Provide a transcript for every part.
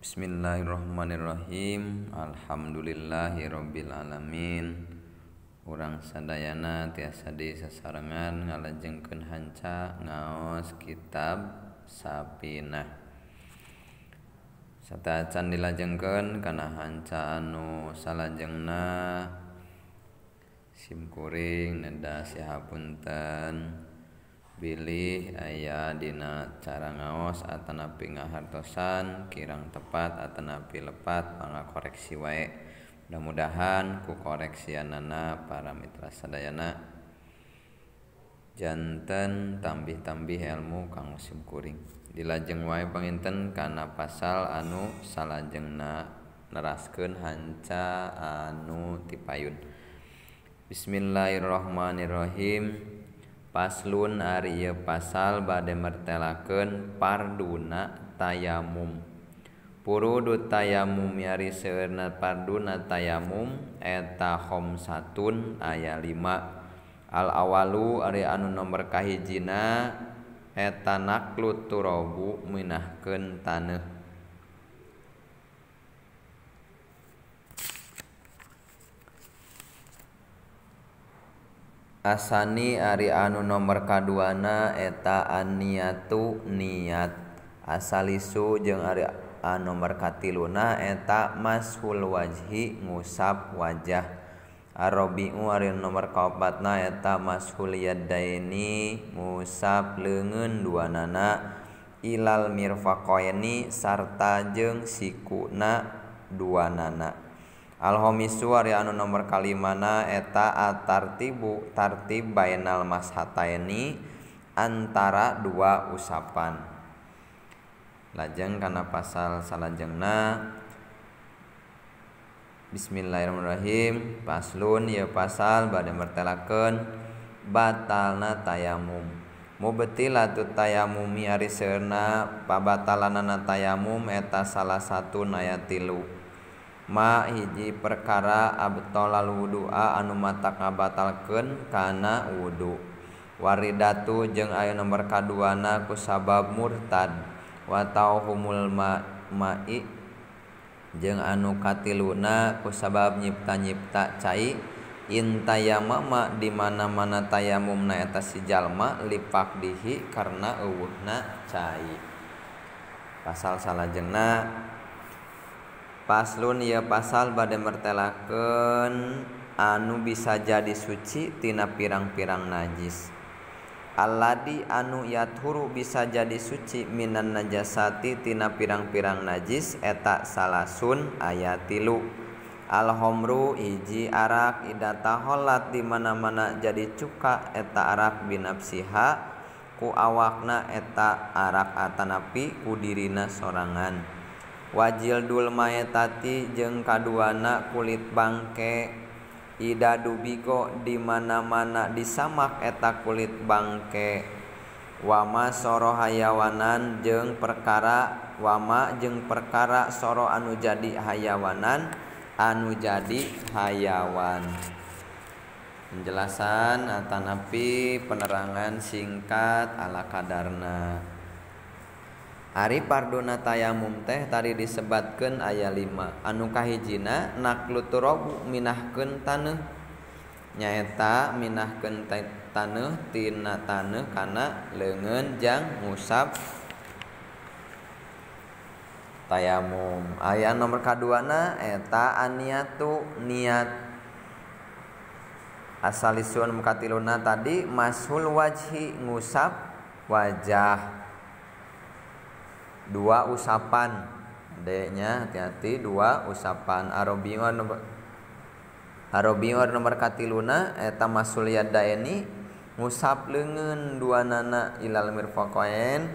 Bismillahirrahmanirrahim. Alhamdulillahirabbil alamin. Urang sadayana tiasa di sasarengan ngalajengkeun hanca ngaos kitab Safinah. Sateuacan dilajengkeun kana hanca anu salajengna sim kuring neda sihapunten bilih aya dina cara ngaos atanapi ngahartosan kirang tepat atanapi lepat mangga koreksi wae. Mudah-mudahan ku koreksianana para mitra sadayana janten tambih-tambih ilmu kanggo sim kuring. Dilajeng wae panginten kana pasal anu salajengna neraskeun hanca anu tipayun. Bismillahirrahmanirrahim. Paslon ari ieu pasal bade mertelakeun parduna tayamum. Purudu tayamum ari seueurna parduna tayamum eta khamsatun aya 5. Al awalu ari anu nomor kahijina eta naklut turabu minahkeun taneuh. Asani ari anu nomor kaduana eta aniatu niat. Asalisu jeung ari anu nomor katiluna eta mashul wajhi ngusap wajah. Arabiu ari nomor kaopatna eta mashul yadaini ngusap leungeun duanana ilal mirfaqaini sarta jeung sikuna duanana. Al-khamisu ari anu nomor kalimana eta atartibu tartib bainal mashataini antara dua usapan. Lajeng kana pasal salajengna. Bismillahirrahmanirrahim. Paslon ieu pasal bade mertelakeun batalna tayamum. Mubtilatu tayamumi ari seueurna pabatalanana tayamum eta salah satu aya 3. Ma hiji perkara abtolal wudu'a anu matak ngabatalkeun kana wudu. Waridatu jeung aya nomor kaduana ku sabab murtad. Wa tauhumul ma'i jeung anu katiluna ku sabab nyipta-nyipta cai. Intayamama di mana-mana tayamumna eta si jalma lipakdihi karena eueuhna cai. Pasal salajengna. Paslon ieu pasal bade mertelakeun anu bisa jadi suci tina pirang-pirang najis. Alladzi anu yathuru bisa jadi suci minan najasati tina pirang-pirang najis eta salasun aya 3. Al-homru hiji arak ida taholat di mana-mana jadi cuka eta arak binafsiha ku awakna eta arak atanapi ku dirina sorangan. Wajildul maetati jeung kaduana kulit bangke ida dubigo di mana-mana disamak eta kulit bangke. Wama soro hayawanan jeung perkara wama jeung perkara soro anu jadi hayawanan anu jadi hayawan. Penjelasan atanapi penerangan singkat ala kadarna. Ari parduna tayamum teh tadi disebatkeun aya 5. Anu kahijina naklu turabu minahkeun taneuh. Nyaeta minahkeun taneuh tina taneuh kana leungeun jang ngusap tayamum. Aya nomor kaduana eta aniatu niat. Asalisun katiluna tadi mashul wajhi ngusap wajah. Dua usapan, D-nya hati-hati dua usapan. Arobior nomor katiluna eta masul yadaini ngusap leungeun duanana ilal mirfaqain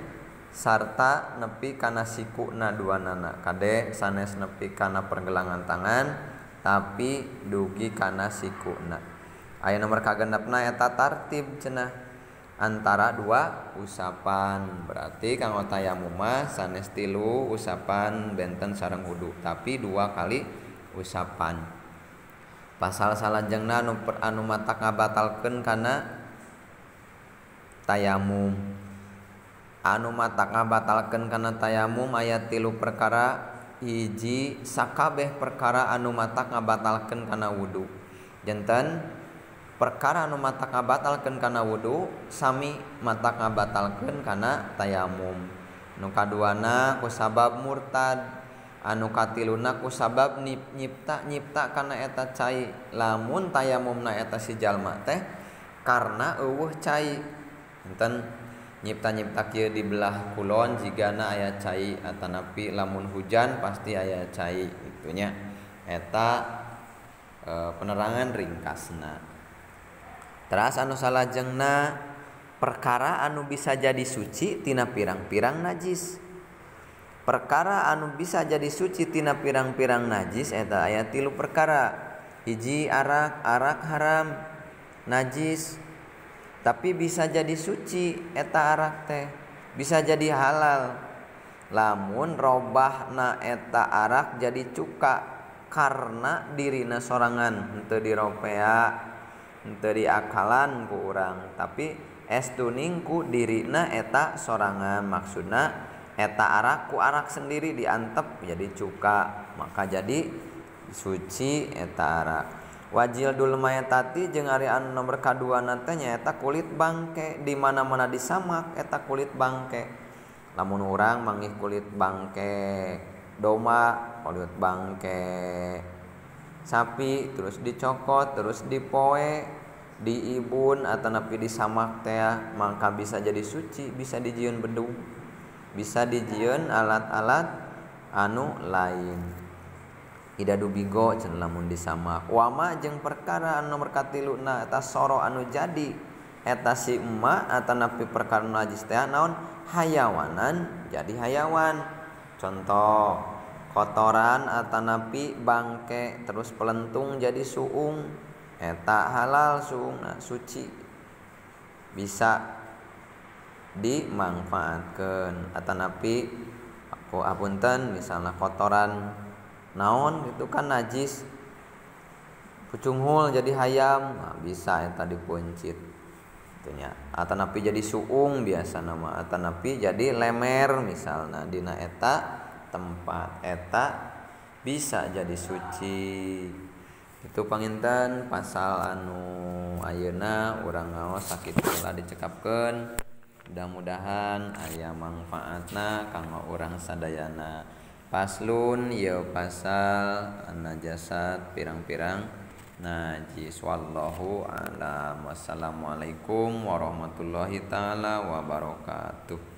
sarta nepi kana sikuna duanana. Kade sanes nepi kana pergelangan tangan tapi dugi kana sikuna. Aya nomor kagenepna eta tartib cenah antara dua usapan. Berarti kanggo tayamum mah sanes 3 usapan benten sareng wudu tapi 2 kali usapan. Pasal salajengna anu matak ngabatalkeun kana tayamum. Anu matak ngabatalkeun kana tayamum aya 3 perkara. hiji sakabeh perkara anu matak ngabatalkeun kana wudu. Janten perkara anu matak ngabatalkeun kana wudu sami matak ngabatalkeun kana tayamum. Nu kaduana ku sabab murtad, anu katiluna ku sabab nyipta kana eta cai. Lamun tayamumna eta si jalma teh karena eueuh cai. Enten nyipta-nyipta kieu di belah kulon jigana aya cai atanapi lamun hujan pasti aya cai itunya. Eta penerangan ringkasna. Teras anu salajengna perkara anu bisa jadi suci tina pirang-pirang najis. Perkara anu bisa jadi suci tina pirang-pirang najis eta aya 3 perkara. Hiji arak, arak haram, najis. Tapi bisa jadi suci eta arak teh, bisa jadi halal. Lamun robahna eta arak jadi cuka karena dirina sorangan, henteu diropea, henteu diakalan ku urang, tapi estuning ku dirina eta sorangan. Maksudna eta arak ku arak sendiri diantep jadi cuka, maka jadi suci eta arak. Wajil dul mayatati jeung ari anu nomor kaduana teh nyaeta kulit bangke, di mana-mana disamak eta kulit bangke. Lamun urang manggih kulit bangke domba, kulit bangke sapi terus dicokot, terus dipoe, diibun atanapi disamak teh, maka bisa jadi suci, bisa dijieun bedung, bisa dijieun alat-alat anu lain. Ida dubigo cenah lamun disamak. Wama jeung perkara anu nomor katiluna eta soro anu jadi eta si emak atanapi perkara najis teh naon hayawanan jadi hayawan. Contoh kotoran atanapi bangke terus pelentung jadi suung, eta halal suungna suci, bisa dimanfaatkeun. Atanapi aku apunten misalnya kotoran naon itu kan najis, pucunghul jadi hayam, nah, bisa eta dipuncit itunya. Atanapi jadi suung biasa nama, atanapi jadi lemer misalnya dina eta tempat eta bisa jadi suci. Itu panginten pasal anu ayeuna urang ngaos sakitu lah dicekapkeun. Mudah-mudahan aya mangfaatna kanggo urang sadayana. Paslun ieu pasal najasat pirang-pirang najis. Wallahu a'lam. Wassalamualaikum warahmatullahi taala wabarakatuh.